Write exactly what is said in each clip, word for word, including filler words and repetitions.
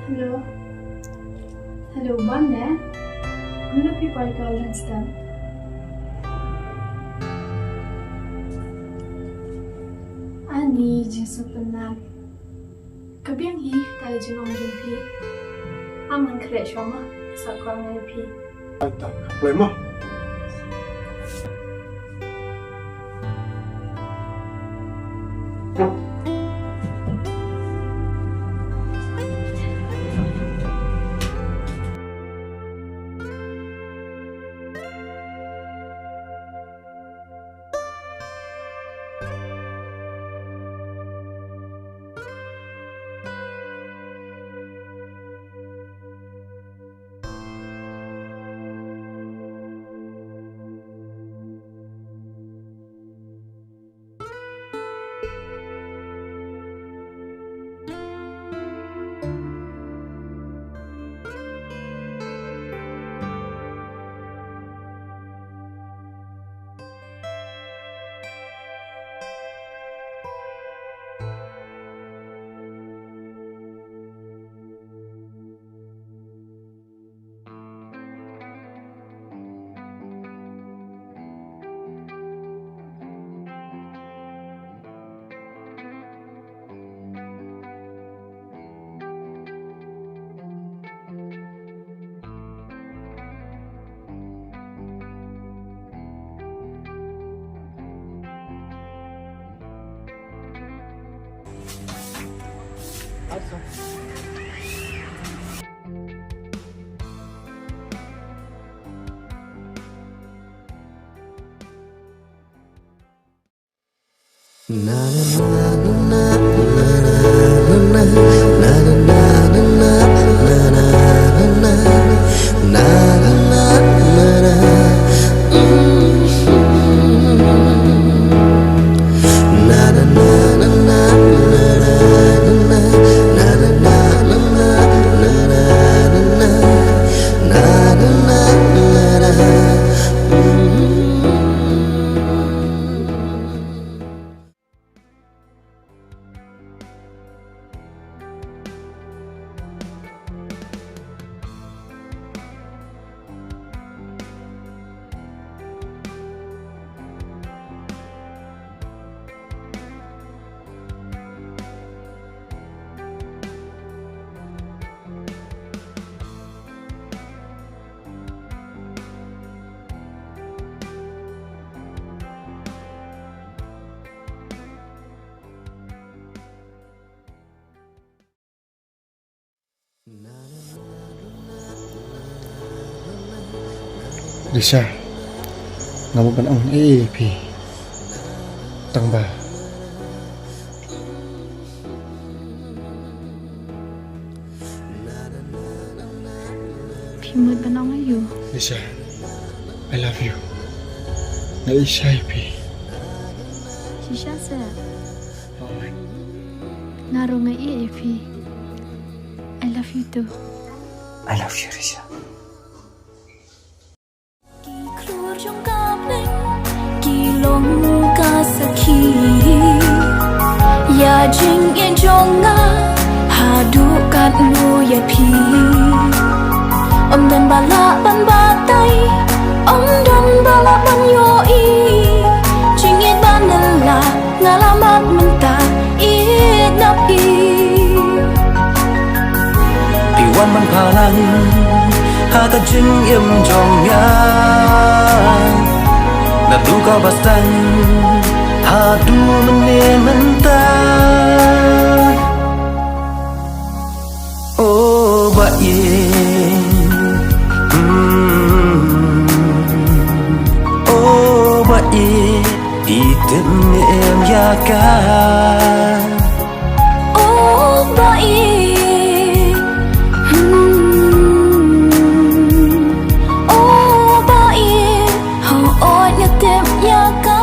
Hello. Hello, ban ne? Mano phi poi ka lunch time? Ani, Jisu pynang. Ka biang hi, ta ka jingong jong phi. Aman khreh shwa ma, sa kwah ngai phi. Ai ta, play ma. Risha, nga mut ban ong ei ei ïa phi. Tang ba phi mut ban ong aïu? Risha, I love you. Nga ïeit shai ïa phi. Shisha se. Nga ruh nga ïeit ïa phi. I love you too. I love you, Risha. Ki khlur jong ka bneng ki long ka sakhi ïa jingïeit jong nga haduh katno ïa phi. Ym don ba lah ban batai, ym don ba lah ban ïohi. Jingïeit ba nga la, nga la mad mynta ïeit na phi. Phi wan ban pynlang ha ka jingim jong nga. Naduh kaba sdang haduh mynne mynta. Oh, ba ïeit. Hmm. Oh, ba ïeit. Phi tip ne em ïa ka. Oh, ba ïeit. Hmm. Oh, ba ïeit. Hooid nga tip ïa ka.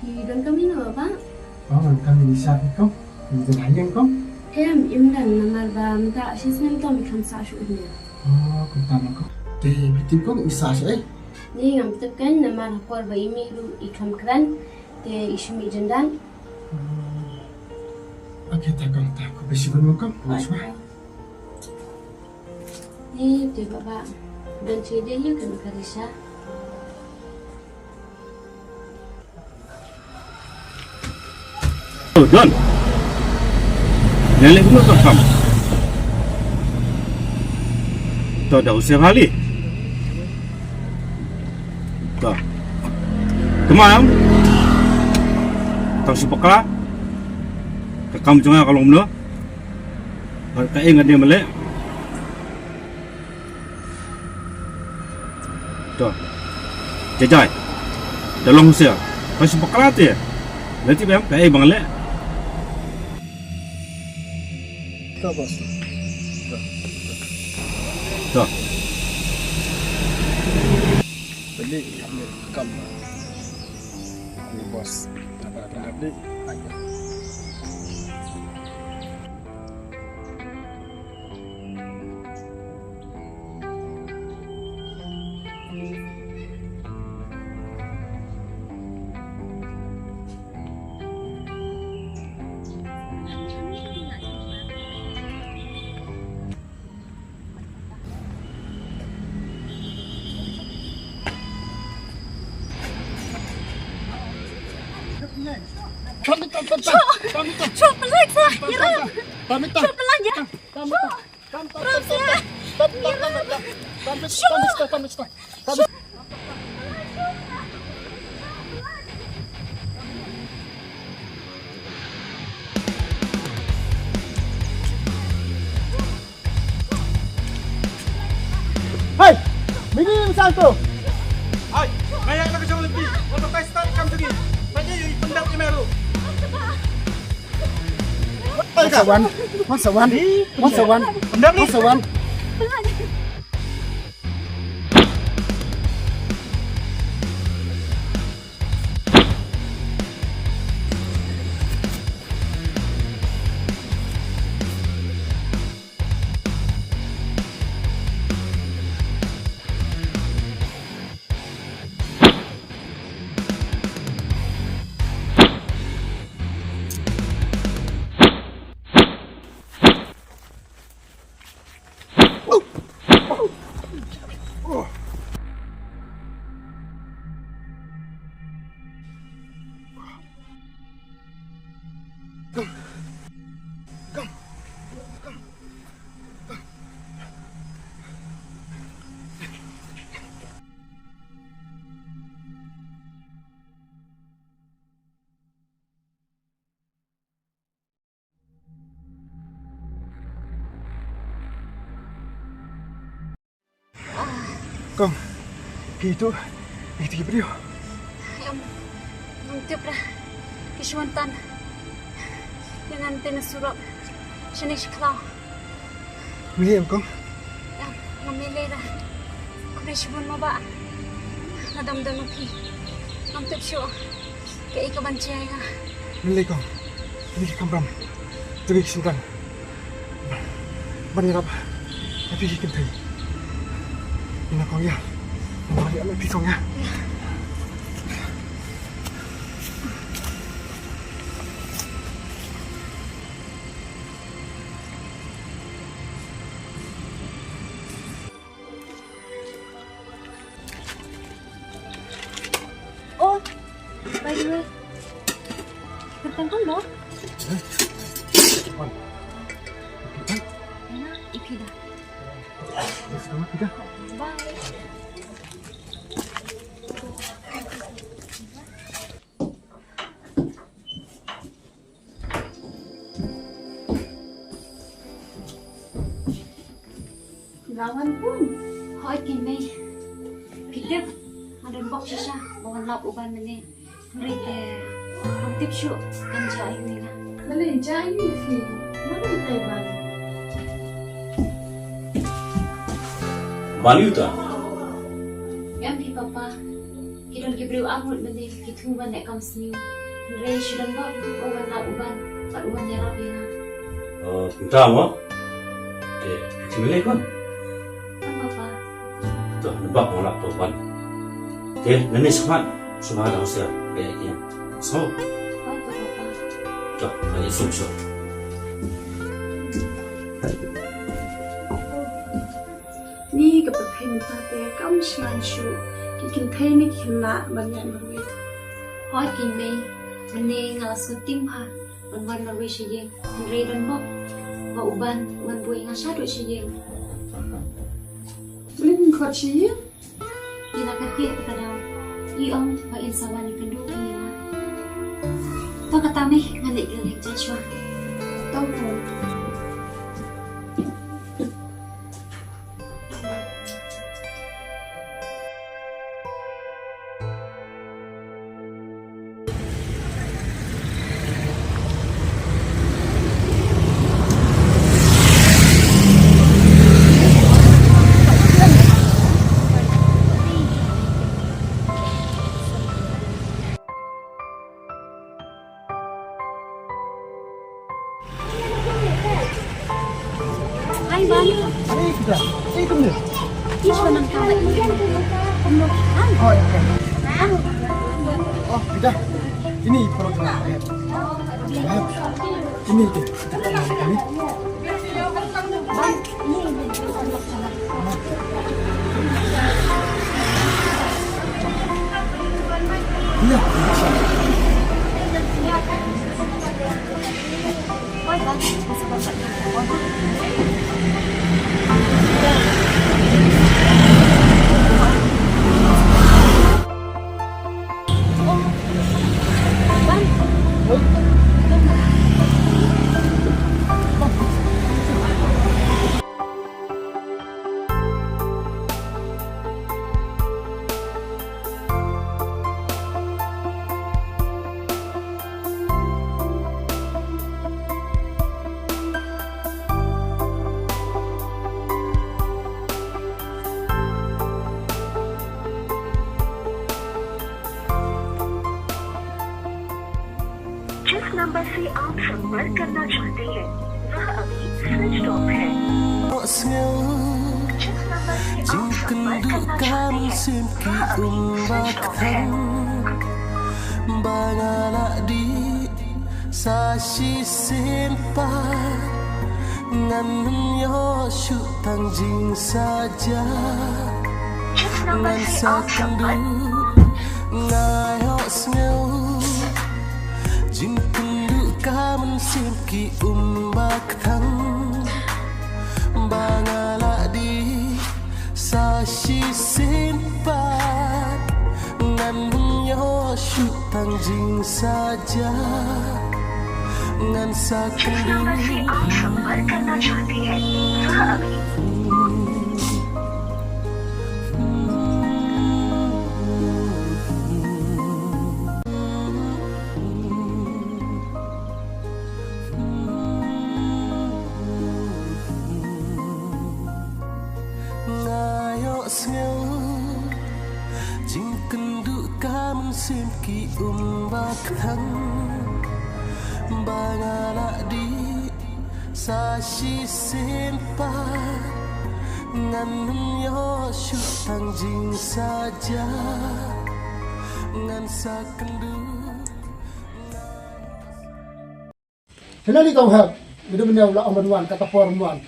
Phi don kam ïa nga, Baba? Oh, don kam ïa nga, Isha, phi kong? Phi don ha ïing kong? Em, im don namar ba mynta shi snem tam i kham sah shuh ïa nga. Oh, kumta mo kong. Te phi tip kong i sah shuh eh? Ni ngam tip kan namar ha por ba i mih ruh i kham kren. Te i shu mih jyndan. Oh. Okay, te kong, te khublei shibun mo kong. Bye. Ni te Baba. Don shi dei ïa kan ka Isha. Oh, Don. Ïa leh kumno to kam. To da usep hali. To. Kemam. Tang shu bakla. Ka kam jong nga ka long kumno. Bad kaei nga dei ban leh. To. Jai jai. Da long husiar. Ka shu bakla te. Lati bang kaei ban leh. To, boss. To. Beli, beli kam. Ni boss. Apa, apa, beli. Ayo. Shuh! Shuh, pynlait sa! Ïaram! Shuh, pynlait ïa! Shuh! Ïaram sa! Ïaram! Shuh! Hei! Mini masa tu. Hai, maya nak jauh lebih. Kalau tak start kam segi. Tadi i pendap i meru. Wan sa wan. Wan sa wan. Wan sa wan. Pendap ni. Wan sa wan. Kong, phi tu, phi tu ki briew. Em, ngam tip ra. Ki shu wan tan. Ïa ngan te na surok. Shane shi khlaw. Mih em kong? Em, ngam mih lei ra. Khublei shibun mo bah. Nga dang don ma phi. Ngam tip shuh kaei ka ban jia ïa nga. Mih lei kong. Mih ki kamram. Turi ki sintang. Ban ïarap ïa phi ki kynthei. Ïa kong ïa. Ban ïarap ïa phi kong ïa. Oh, by the way, kyrteng kong mo? Ipida. Bye. Nga wan pun. Hooid keiñ mei. Phi tip, nga don bok shisha ba wan lap u Ban mynne. Hynrei te ngam tip shuh kan jia aiu ïa nga. Balei jia aiu ïa phi? Mano itai Ban? Ban uta? Em phi papa. Ki don ki briew Amut mynne ki thung ban leh kam sniew. Hynrei shu don bok u wan lap u ban, bad u wan ïarap ïa nga. Oh, kumta mo? Te, ki mele kon? Em, Papa. To, nabak mo lap to ban. Te, nane smat, smat dang sia, kayak kian. So. Oi, to, Papa. To, kayak sum so. Ni ka pyrthei mynta te kam shngaiñ shuh, ki kynthei ne ki khynnah ban ïaid marwei. Hooid keiñ mei, mynne nga la sngewthuh bha ban wan marwei sha ïing, hynrei don bok ba u ban u wan buh ïa nga shaduh sha ïing. Balei phim khot sha ïing? Ïa la ka kyrkieh ka daw, i ong ba in sa wan ïakynduh ïa nga. To kata mei, ngan leit kylli Joshua. To. Hai, Bang. Hai, Pida. Eh, kumne? Ih, shwa nang kala ini. Kumno? Oh, ya, ya. Oh, Pida. Ini perut saya. Ya. Ini, ini. जिस नंबर से आप संपर्क करना चाहते हैं, वह अभी स्विच ऑफ है। जिस नंबर से आप संपर्क करना चाहते हैं, वह अभी स्विच ऑफ है। Sa shisien pat ngan ym ïoh shuh tang jingsaja. Ngan sa kynduh nga ïohsngew jingkynduh ka mynsiem ki um ba kthang ba nga la dih. Sa shisien pat ngan ym ïoh shuh tang jingsaja. Ngan sa kynduh. जिस नंबर से आप संपर्क करना चाहते हैं, वह अभी Nga ïohsngew jingkynduh ka mynsiem ki um ba kthang ba nga la dih. Sa shisien pat ngan ym ïoh shuh tang jingsaja. Ngan sa kynduh. Hynrei kong hep, bida bynñiaw la ong ban wan, kata por ym wan.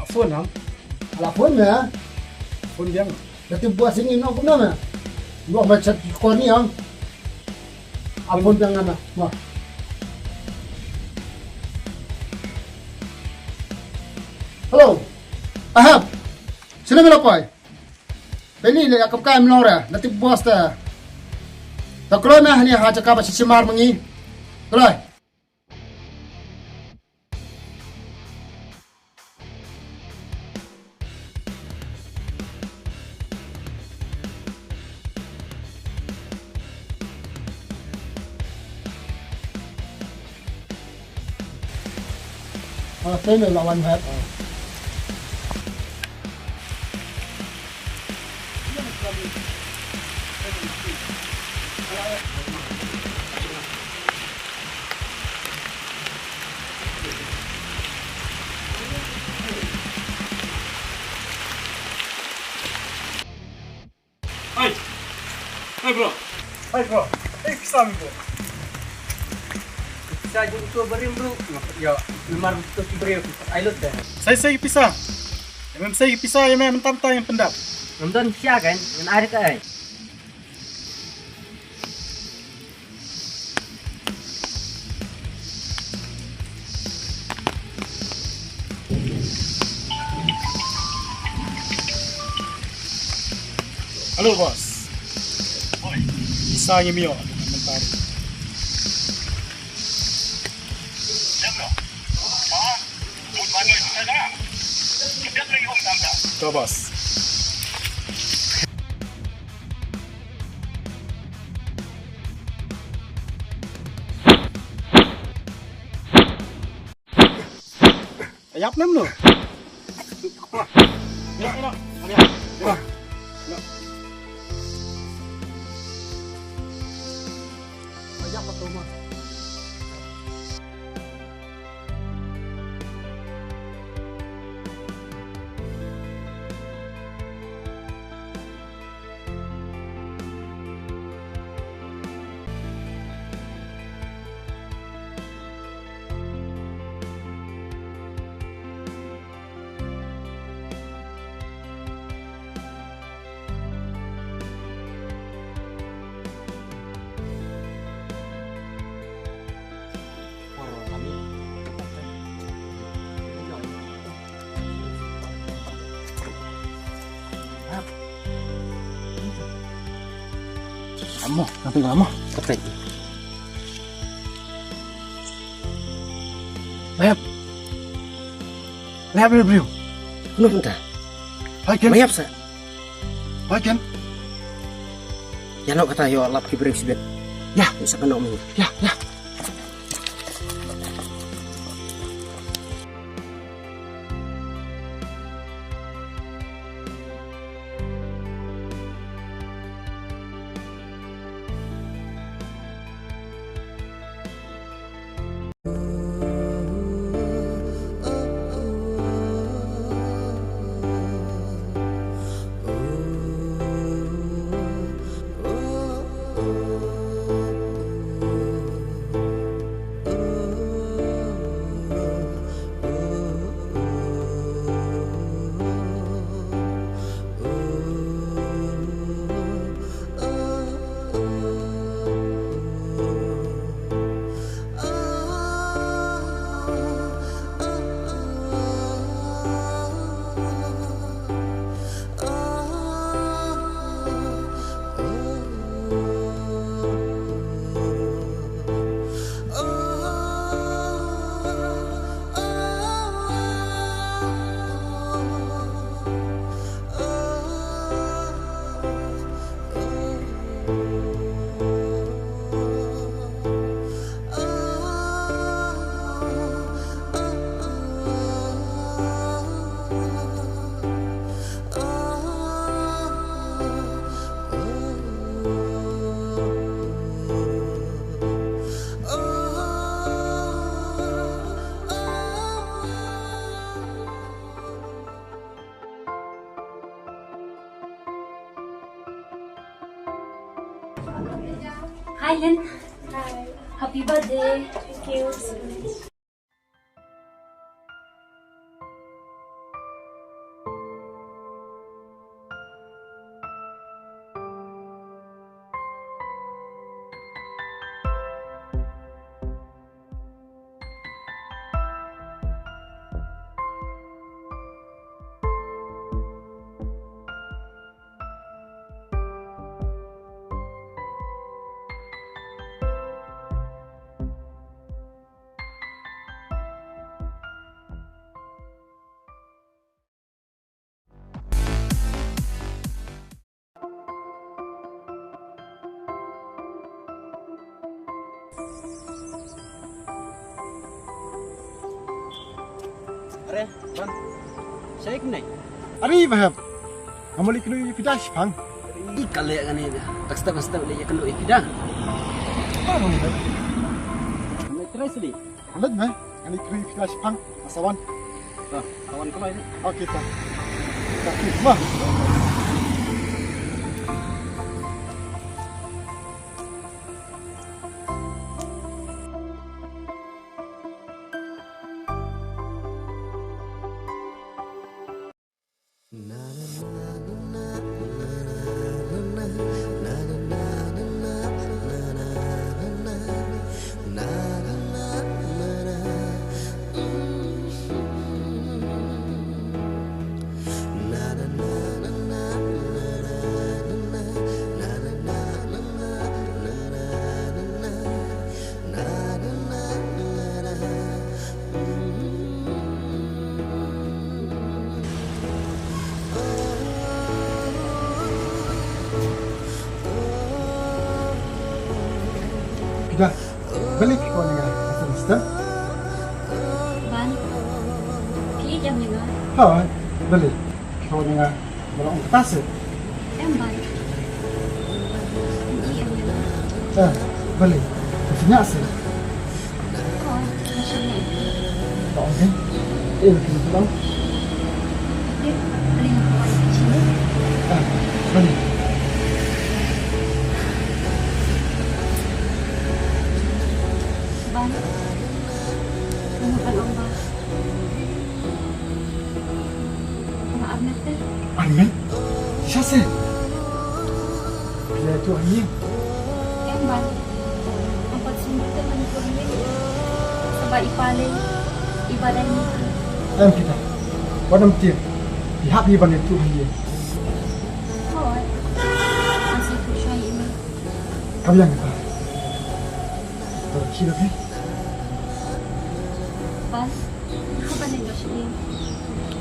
Phone am? Ala phone me. Phone biang. Da tip bos ini no kumno me. Lu ong ban chat ki kor ni am. Am phone biang na me. Ma. Hello. Ahap. Sino me la poi? Beni le akap kai mlong re. Da tip bos ta. Ta kloi me hani ha jaka ba shi shimar mangi. Kloi. Ah, same lawan hat. Hai bro. Hai bro. Hai pisa mi bro. Pisa jong to barim bro. Yo, namar to ki briew. Ai lut deh. Sai sai pisa. Em sai pisa em mentang mentang em pendap. Ngam don pisa kan? Ngan ai ka ai. Hello boss. Oi. Isa ngi mio. Mentari. To boss. Ayap nem no. Ya, ya, ya. Ayap betul mah. Lama, nanti lama. Ketik. Mayap. Mayap, mayap, mayap. Nut entah. Hai, Ken. Mayap sa. Hai, Ken. Ya, no kata yo lap ki briew sibit. Ya. Sa kano mi. Ya, ya. Hi, Lynn. Hi. Happy birthday. Thank you. Are, Wan. Shaik nai. Are, Bahap. Amol iknu ipida shipang. Ih, kale ngane da. Tak step step le iknu ipida. Apa ngane da? Ngane try sidi. Alat meh, ani kri kri shipang, asawan. Dah, kawan kau ini. Okey, tak. Tak, mah. Balei phi khot ïa nga, Mister Mister? Ban, phi ïeit ïa nga? Hooid, balei phi khot ïa nga? Ba long kata se. Em Ban. Phi ïeit ïa nga? Eh, balei? Phi ïeit ïa nga se. Hooid, nga sngewbha. Ba ong ke? Eh, phi ïeit ïa nga? Eh, balei nga khot ïa phi? Ah, balei? Ban. Nga mut ban ong ba nga armet te. Armet? Shisha se? Phi la ïathuh ha ïing? Em Ban. Nga pat sngewthuh te ban ïathuh ha ïing. Sa ba i pa lei i ba dei ni. Em kita. Wat nym tieng. Phi hap hi ban ïathuh ha ïing. Hooid. Nga sngewthuh shuwa ïa i mei. Ka biang kita. Ban, haba leit noh sha ïing,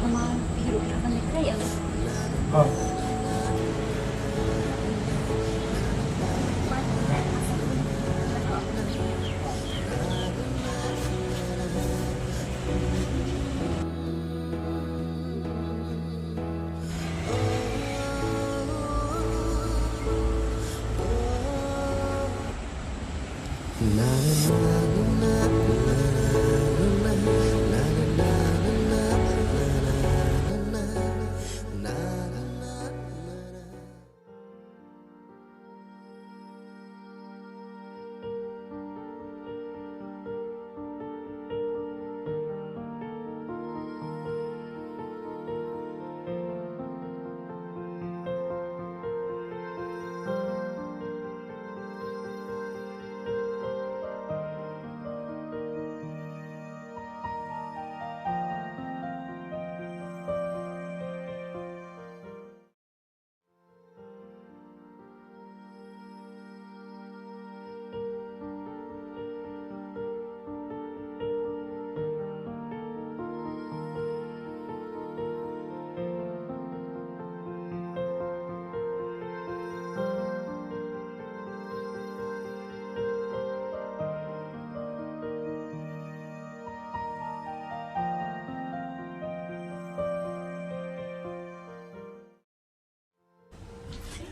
namar phi ruh phi hap ban leit trei ïa u. Oh.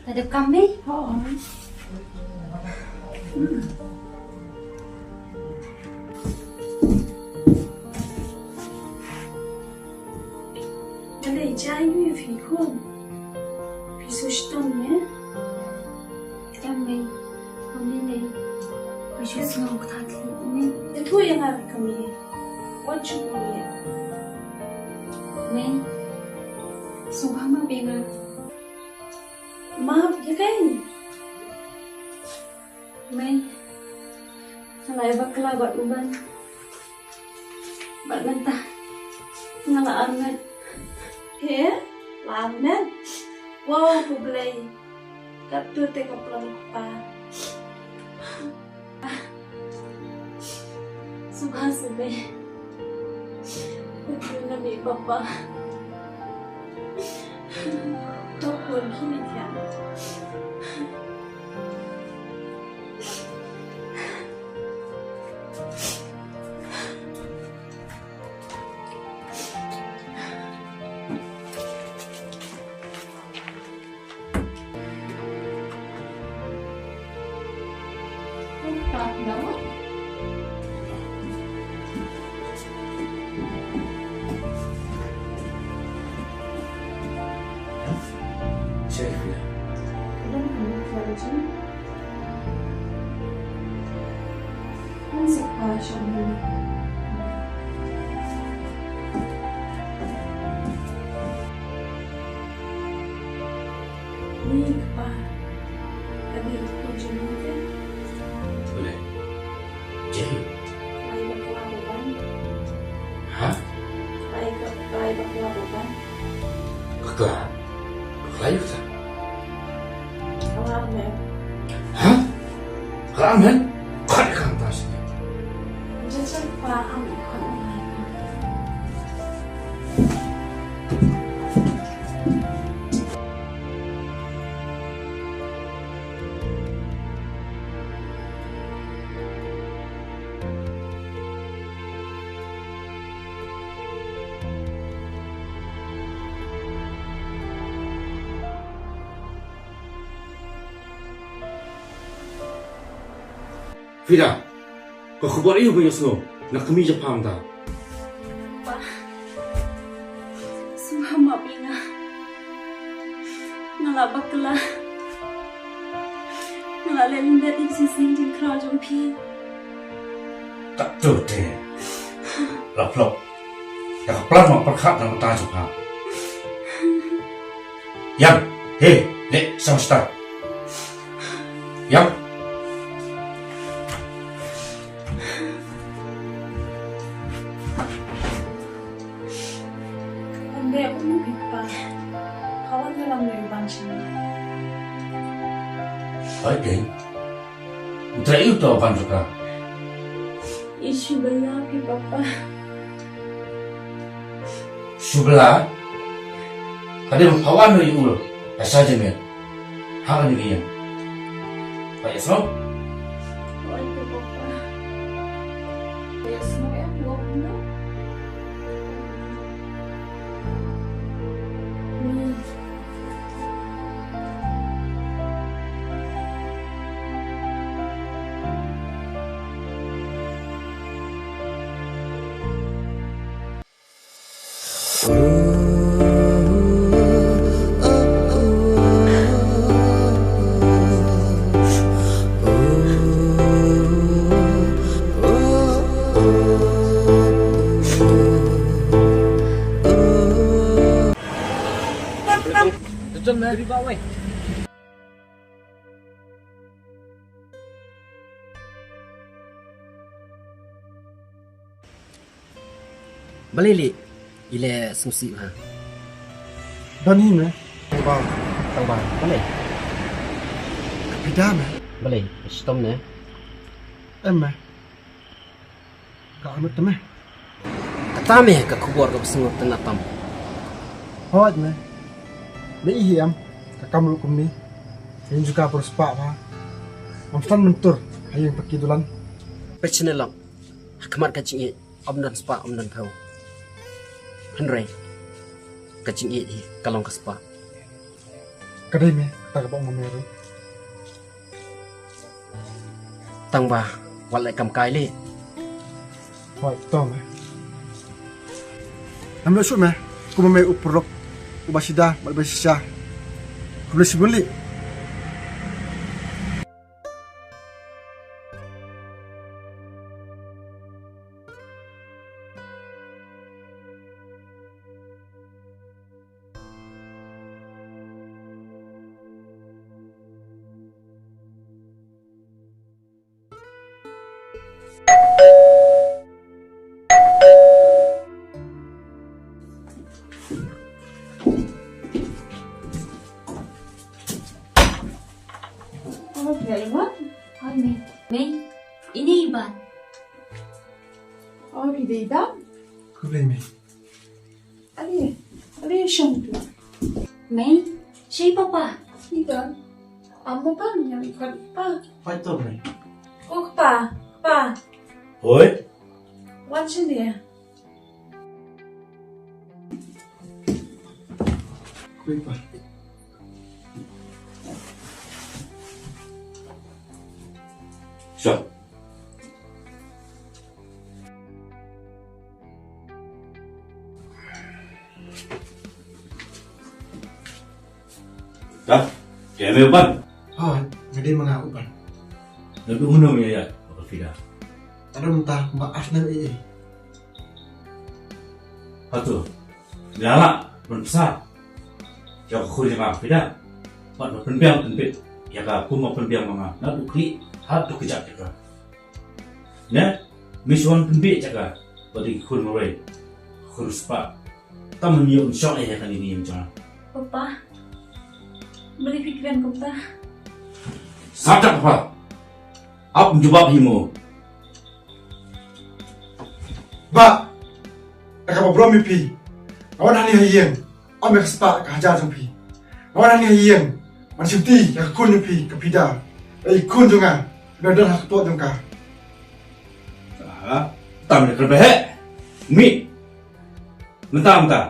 Te dep kam, Mei? Hooid. Balei jia ïa phi khun? Phi shu shitom ïa? Em Mei, ym lei lei. Phi shu sngew ktah ïa Mei. Ïathuh ïa nga, ka Mei. Wat shu ïa Mei. Sngewbha map ïa nga. Map ïa kaei? Mei, nga la ïa bakla bad u Ban. Bad mynta nga la armet. He? La armet? Wow, khublei. Katto te ka plan kpa. Sngewbha sngewbha. Papa. Tok pun kini kian. Ni kpa. Ka dei u jingmut te. Pule. Jai. Ai bakla u Ban. Ha? Ai ka, ai bakla u Ban. Bakla? Bakla ïa uta? Bakla men. Ha? Bakla men? Khot ïa ka hangta seh. Jajal pa, am i khot ïa nga. Fida, ka khubor aïu ba ïohsngew na kmie jong pha mynta? Pa, sngewbha map ïa nga. Nga la bakla. Nga la leh lyndet ïa ka jingsneng jingkhraw jong phi. Katto te. La phlop. Ïa ka plan ma pyrkhat na ka bynta jong pha. Ïam, he, leh sha stad. Ïam. Wan dei kumno phi kpa? Ka wan ïalam ïa u Ban shane. Hooid dei. U trai u to ban ruka. Ïa shu bala phi papa. Shu bala. Ka dei ba pha wan ïa u. Ka sa jingeh. Ha kane ka ïing. Pha ïa sngew? Oi, to papa. Ïa sngew em, lo kumno? Balei lei i leh sngewsih bha? Don hi me. Tang ba, tang ba, balei? Ka phi da me. Balei, shitom ne? Em me. Ka anut te me. Kata me ka khubor ka sngewtynnat tam. Hooid me. Me i hi em. Ka kam ruh kumne. Ïing jong ka por spah bha. Ngam sdang myntur ha ïing paki dulan. Peit shane long. Ha khmat ka jingïeit ym don spah ym don phew. Hynrei ka jingïeit hi ka long ka spah. Ka dei me kata kaba ong ma me ruh. Tang ba wat leh kam kai lei. Hooid to me. Ngam leh shuh me. Kum ma me u paralok uba sida bad uba shisha. Khublei shibun lei. Oh, phi dei Iban? Hooid, mei. Mei, ine i Iban. Oh, phi dei Iban? Khublei, mei. Ale, ale shong tu. Mei, shei papa. Iban. Am papa, ngi ïa i khot i pa. Hooid to, mei. Ko kpa, kpa. Hooid. Wan shane. Khublei pa. Sha. Da, ïa me u Ban. Ha, nga dei ma nga u Ban. Naduh mynno me ïaid bad ka Fida? Naduh mynta kumba ar snem ei ei. Hato me la lah ban bsa ïa ka khun jong nga ka Fida, bad ban pynbiang pynbit ïa ka kumba pynbiang ma nga naduh khlieh haduh kjat jong ka? Ne me shu wan pynbit ïa ka bad ki khun marwei, khun spah? Tang ban ïoh shong ïa kane ka ïing jong nga. Papa, balei phi kren kumta? Sat dak papa. Ap jubab hi mo. Bah, da kaba burom ïa phi nga wan hangne ha ïing. Ym ïa ka spah ka hajar jong phi. Nga wan hangne ha ïing ban shimti ïa ka khun jong phi ka Fida. Ïa i khun jong nga ba don ha ka kpoh jong ka. Ah, tam ïa ka ba heh. Mih. Mynta mynta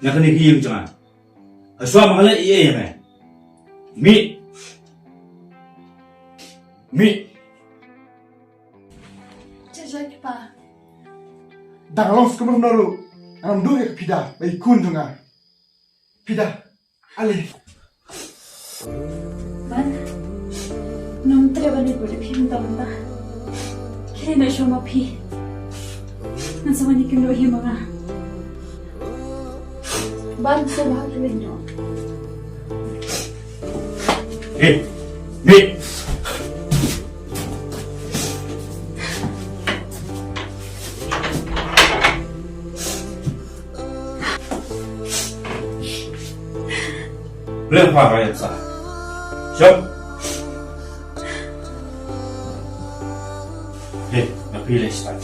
na kane ka ïing jong nga. Hashwa ma nga leh ei ei ïa me. Mih. Mih. Dang long skum ruh, ngan ym duh ïa ka Fida ba i khun jong nga. Fida, ale. Ban, ngam treh ban ïa phi mynta mynta. Khie na shong ma phi. Ngan sa wan ïa kynduh hi ma nga. Ban, sa ba ha kylliang noh. Hey, hey. Blei pha ka ïa sa. Shop. Hey, na phi leh start.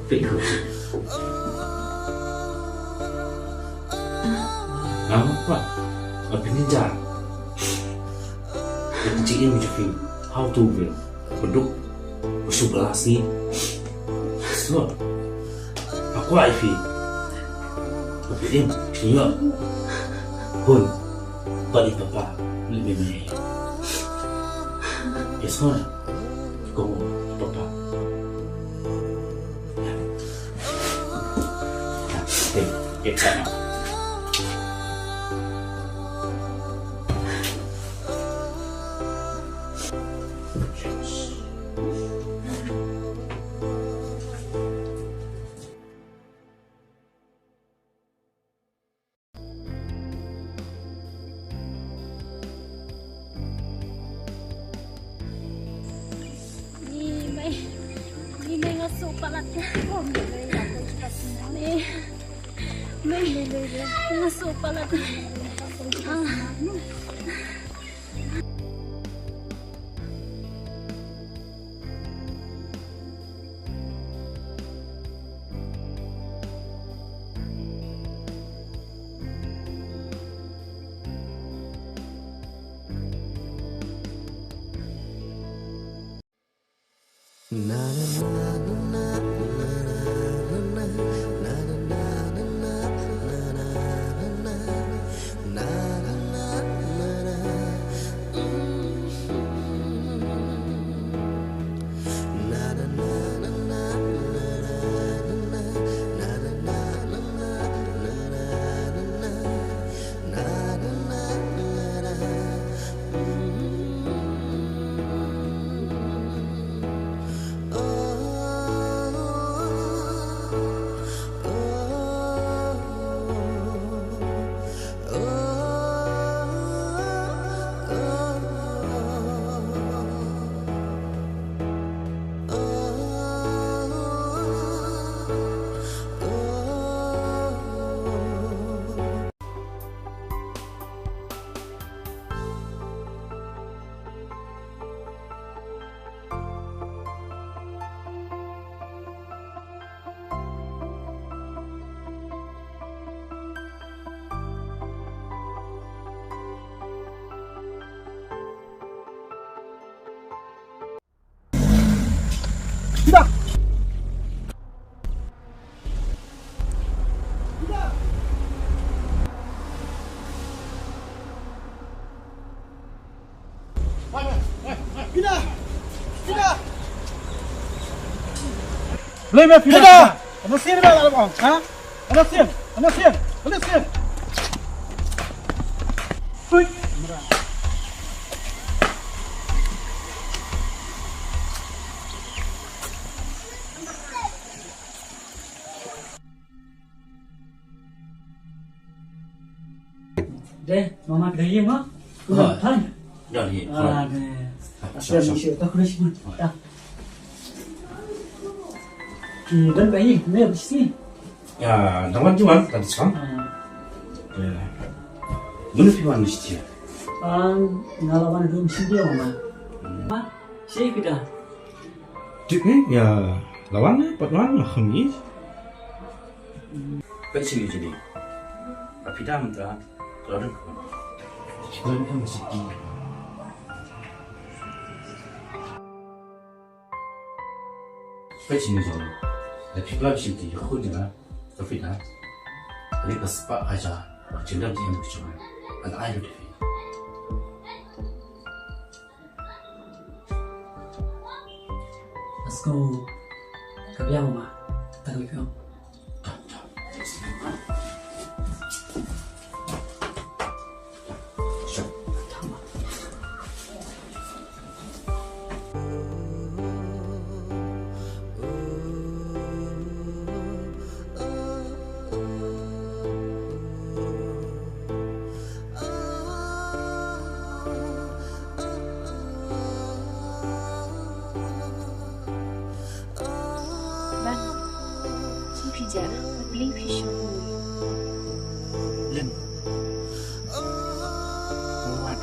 Phi ko. Ngam kwah. Ngam pynjah. Ngam jingim jong phi. How to win. Beduk. Besuk lasi. Slot. Aku ai phi. Aku im. Senior. Hun. Balik papa. Lebih baik. Yes, hon. Kong papa. Hey, hey, sana. Ni mai, ni mai nga suh palat. Ni mai, nga suh palat. Ah. Pina! Pina! Blei me Pina! Pina! Ano sien ba la ong, ha? Ano sien? Ano sien? Ano sien? Hui! Deh, mama ka dei ma. Hoi. Hai. Ïa ni. Ah, deh. Sure, sure. Tak kena sih. Tak. Ki dan bayi, ni apa sih? Ïa, dang wan ki wan tadi skang. Ah. Ïa. Mano phi wan mesti? Ah, nga la wan dum sih dia mama. Hmm. Ma, sih kita. Tip ni, ïa, la wan ni, pat wan lah kami. Peit sini jini. Ka Fida mynta ka la don kaba. Ka la don kaba siti. Peit sini jini. Da phi khlem siti, ïa khun jong nga ka Fida. Ka dei ka spah hajar. Ka jingdon jingem ka jong nga. Ngan ai lut ïa phi. Ko ka biang ma. Tang ko. Bang, shin phi jah, beli phi shu. Lin. Wan.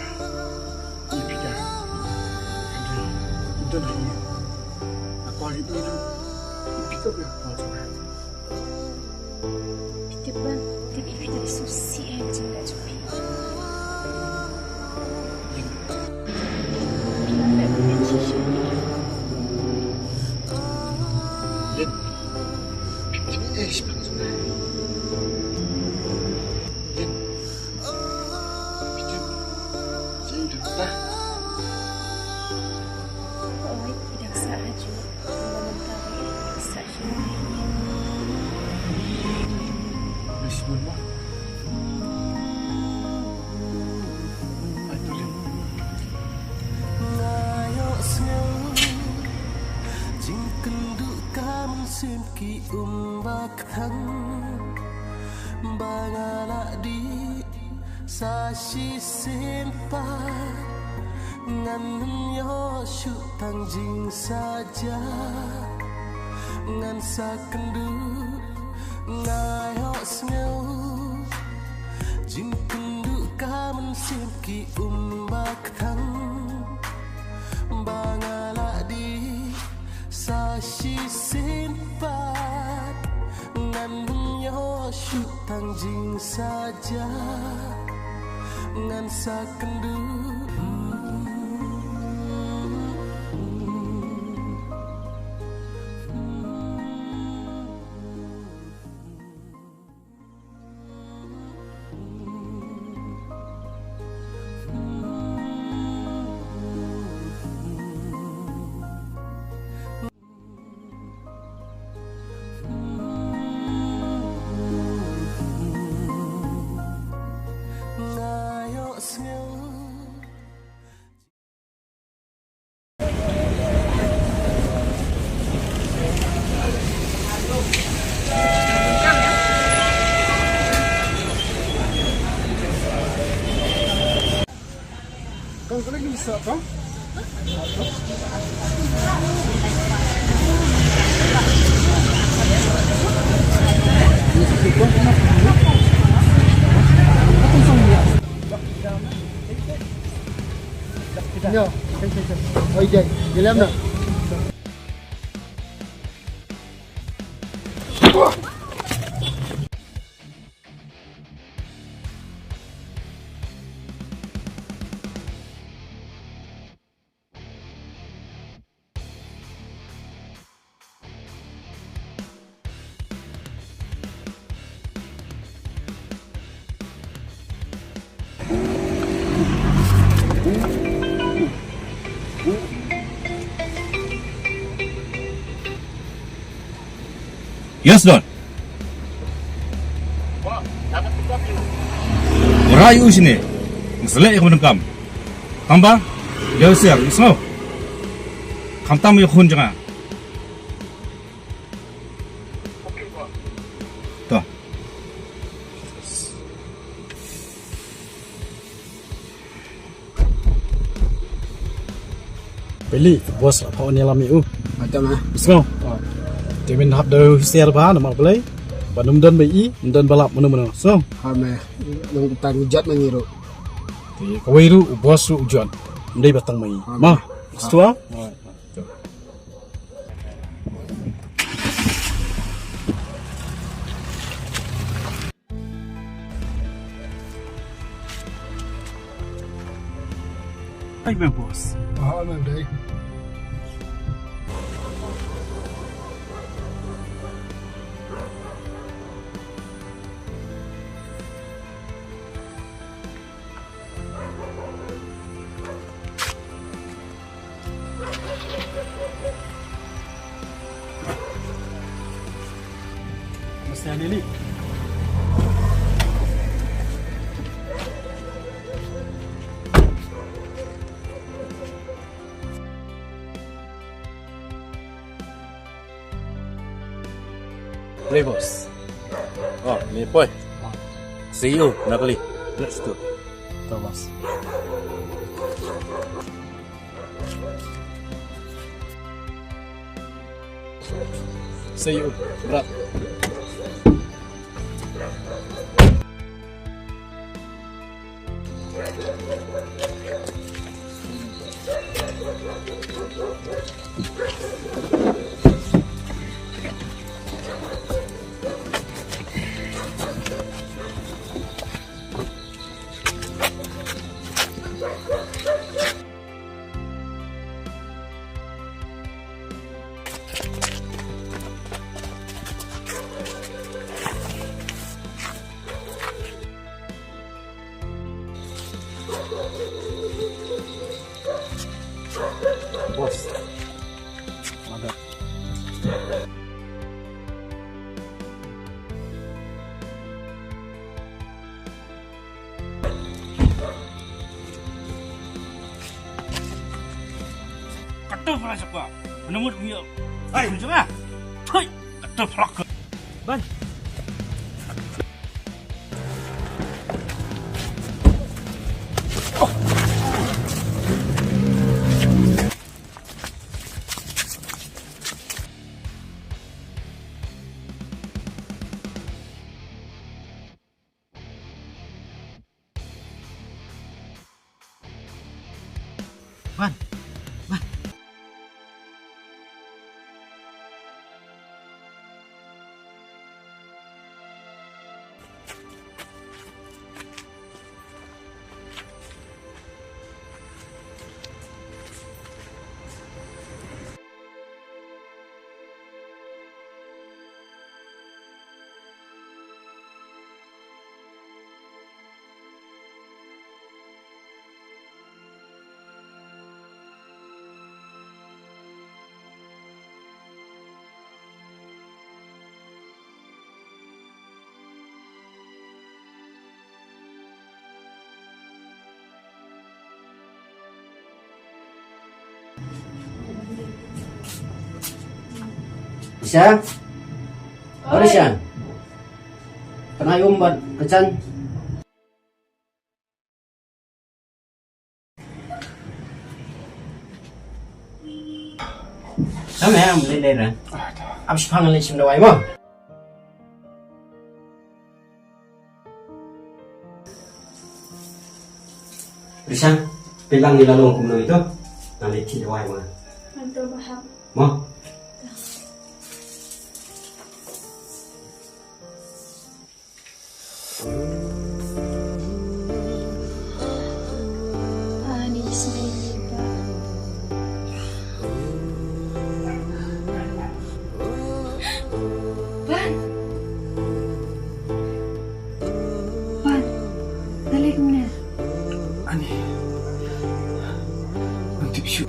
Ipita. Andre. Don hayu. Aku alip ni tu. Ipita pia aku alip. Ipita bang. Tapi ipita di susi eh macam kat supi. Ipita bang. Lin. Ipita eh siapa tu? Lin. Nga ïohsngew jingkynduh ka mynsiem ki um ba kthang ba nga la dih sa shisien pat. Ngan ym ïoh shuh tang jingsaja. Ngan sa kynduh nga ïohsngew jingkynduh ka mynsiem ki um ba kthang ba nga la dih sa shisien pat. Ngan ym ïoh shuh tang jingsaja. Ngan sa kynduh. Yes, Don. Rai u sini. Ngeselek ïa ka bynta kam. Tang ba, ïa u siar, u sngew. Khamtam ïa khun jong nga. To. Peli, boss la phone ïalam ïa u. Atam ah. Sngew. Oh. Te men hap da husiar bha namar balei. Ba ym don ba ïohi, ym don ba lap mano mano. Sngew. Ha me. Nang tang jot ma ngi ruh. Te kawei ruh u boss ruh u jot. Ym dei ba tang ma ngi. Ha me. Ma. Stua. Oh. Ai, my boss. Ah, my day. Sa Lily. Play, boss. Oh, ni poi. See you, Nakali. Let's go. Thomas. See you, bro. Boss. Mada. Kata pala siapa? Menurut dia. Hai. Kunjung ah. Hai. Kata pala ke. Ban. Ban. Ban. Risha? Oh, Risha. Pynai um bad ka jan. Tang em, lei lei ra. Am shipang lei shim dawai mo. Risha, pynlang ni la long kumno ito. Nang leit thied dawai mo. Ando bahap. Mo. Ban. Ban. Dale kumne. Ani. Nanti bisu.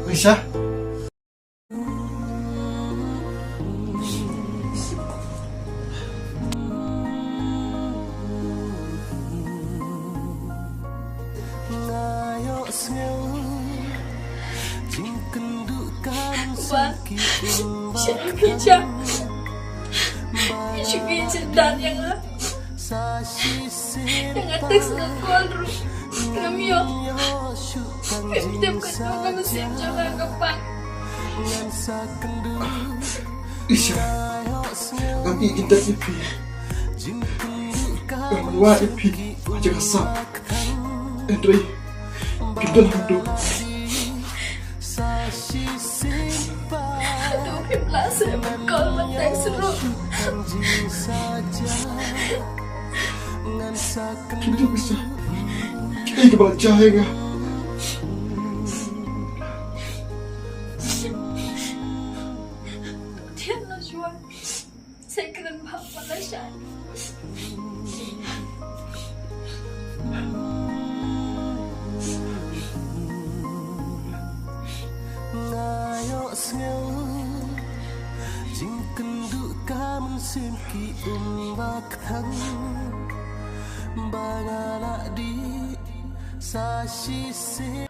Risha. Ba, sha ki sha. Shu ki sha dan ïa nga. Ïa nga text nga call ruh ngam ïoh. Ngam tip katno ka mynsiem jong nga ka pang. Isha, ngam ïeit jingtep ïa phi. Ngam wad ïa phi ha jaka sap. Hynrei kim don haduh. Atu phim lah seh ban call ban text ruh. Ïa kaba la jia ïa nga. Dien noh shuwa. Sa kren bha ba la shai. Nga ïohsngew jingkynduh ka mynsiem ki um ba kthang, ba nga la dih sa shisien.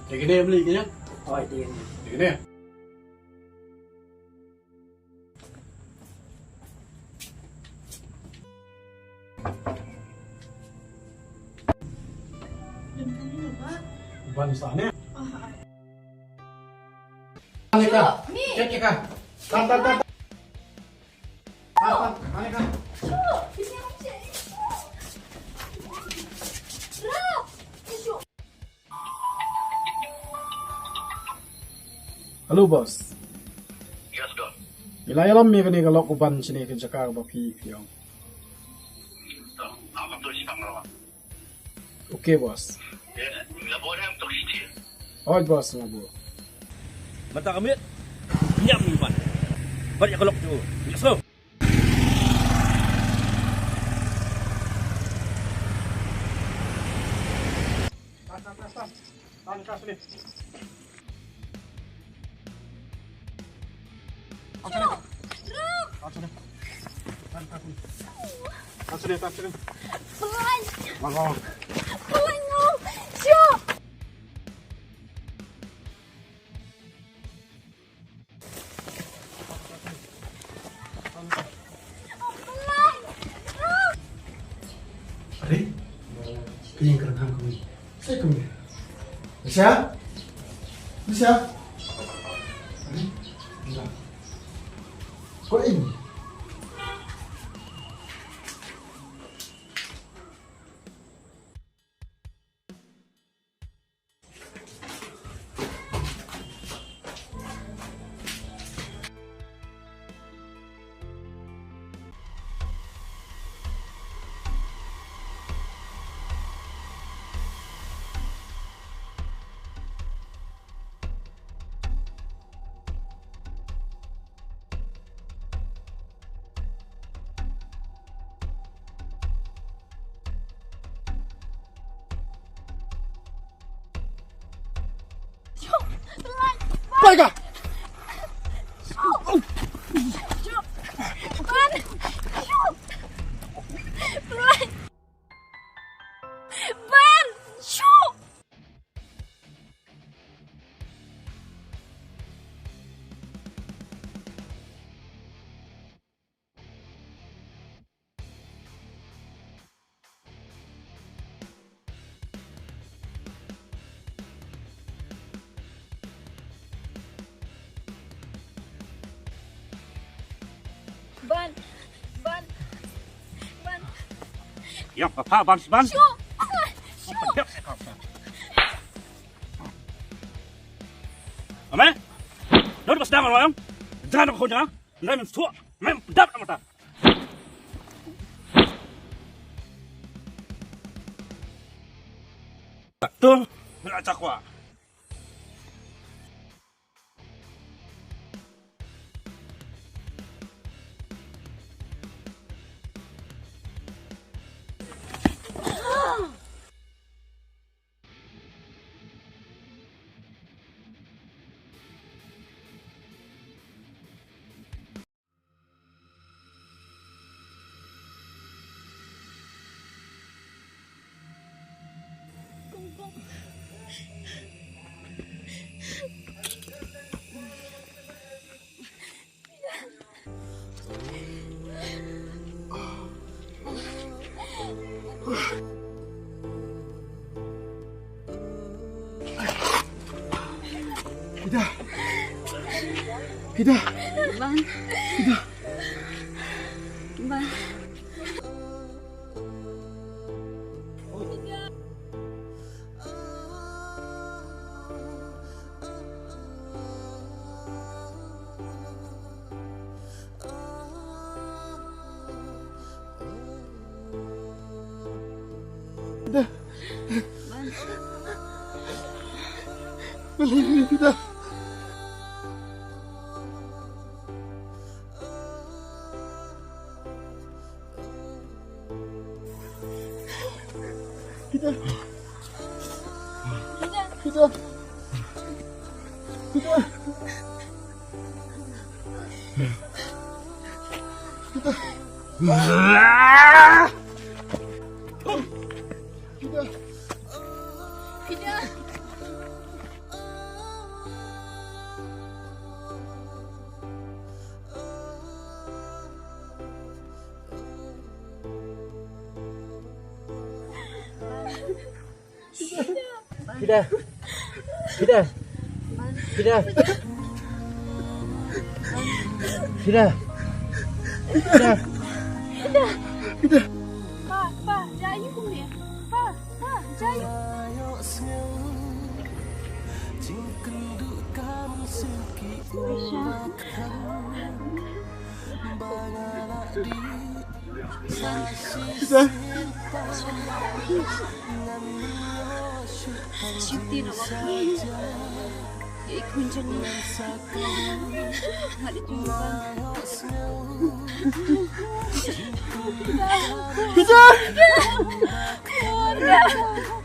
Te kine em li kine? Oi, te kine. Te kine. Ban sa ne. Ane ka. Ni. Cek ka. Tan, tan, tan. Tan, tan. Ane ka. Hello boss. Yes, Don. Ngi la ïalam ïa kane ka lok u ban shane ka jaka kaba phi phi ong. To, nga ban to shi pang. Okay, boss. Hooid, boss, nga buh. Mynta ka miet, ñiam ngi ban. Bad ïa ka lok jong u. Let's go. Tan sini, tan sini. Tan sini, tan sini. Pelai. Bang, bang. Pelai ngau. Sio. Pelai. Are? Ka ïing ka rynghang kumne. Sai kumne. Lisha? Lisha? Are? Lisha. Ko ïing. Pelai ka. Ban. Shu. Ban, ban, ban. Ïa, papa, ban, ban. Shu, shu. Ame? Dor bas dang orang. Jangan aku jangan. Nai men suak. Men dap mata. Tu, men acak wa. Ida. Ida. Bang. Ida. Bang. Ida. Bang. Ida. Ida. Ida. Ida. Ida. Ida. Ida. Ida. Ida. Ida. Ida. Ida. Ida. Pa, pa, jia aïu kumne? Pa, pa, jia aïu? Aisha. Ida. Shuti na wa. Ye khun jong nga. Nga di jong nga. Ida.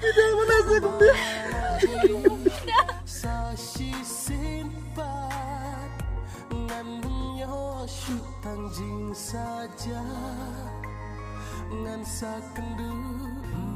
Ida, mana sa kumne? Sa shisien pat ngan ym ïoh shuh tang jingsaja. Ngan sa kynduh